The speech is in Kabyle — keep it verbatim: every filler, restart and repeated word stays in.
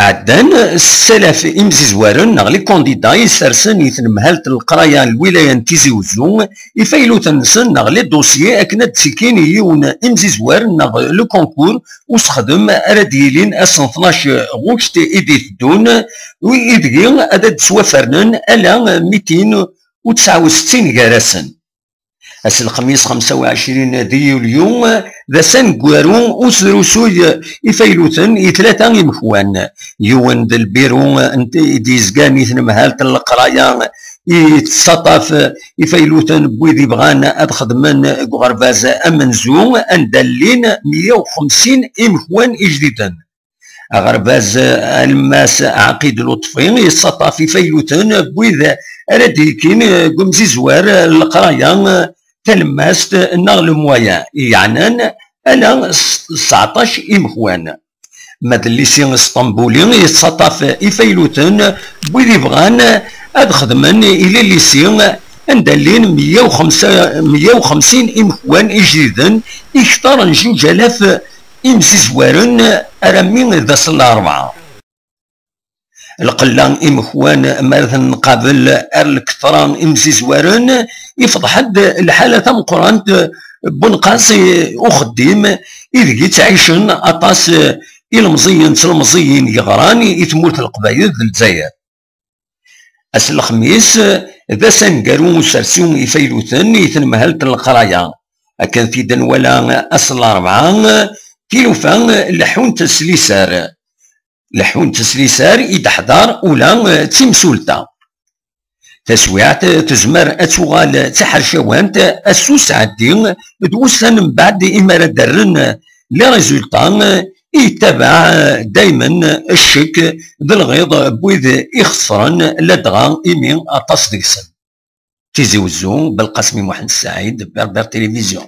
Ɛeddan ssalaf imzizwaren neɣ les candidats isersen i tnemhalt n leqraya n lwilaya n Tizi Uzzu ifayluten-nsen neɣ les dossiers akken ad ttekkin i yiwen imzizwer neɣ le concours usexdem ara d-yilin ass n tnac ɣuct i d-iteddun, ideg ad d-ttwafernen ala mitin u tesɛa u settin gar-asen. Ass n lexmis xemsa u ɛecrin di yulyu d ass aneggaru usrusuy ifayluten i tlata imekwan. Yiwen d lbiru i d-yezgan i tnemhalt n leqraya i tettaṭṭaf ifayluten n wid ibɣan ad xedmen deg uɣerbaz amenzu anda llin meyya u xemsin imekwan ijdiden. Aɣerbaz alemmas Ɛaqid Lutfi yettaṭṭaf ifayluten n wid ara d-yekkin deg umzizwer n leqraya talemmast neɣ le moyen, yeɛnan ala s-, sseɛṭac imekwan. Ma d llisi Sṭembuli yettaṭṭaf ifayluten n wid ibɣan ad xedmen i les lycées anda llin meyya u xemsa, meyya u xemsin imekwan ijdiden i kter n juj alaf imzizwaren armi d ass n larebɛa. Lqella imekwan mi ara ten-nqabel ar lketṛa imzizwaren, ifḍeḥ-d lḥala tameqqrant n wenqas uxeddim ideg i ttɛicen aṭas ilemẓiyen d tlemẓiyin yeɣran i tmurt n Leqbayel d Lezzayer. Ass n lexmis d ass aneggaru usersi ifayluten i tnemhalt n leqraya. Akken t-id-nwala ass n larebɛa, tilufa leḥḥunt s lisar. Leḥḥunt s lisar i d-teḥḍer ula d timsulta. Taswiɛt tezmer ad tuɣal d tiḥercawant ass usɛeddi d wussan mbeɛd imi ara d-rren les résultats i yettabaɛ daymen ccek d lɣiḍ n wid ixesren ladɣa imi aṭas deg-sen. Tizi Wezzu, Belqasem Muḥend Saɛid, Berbère Télévision.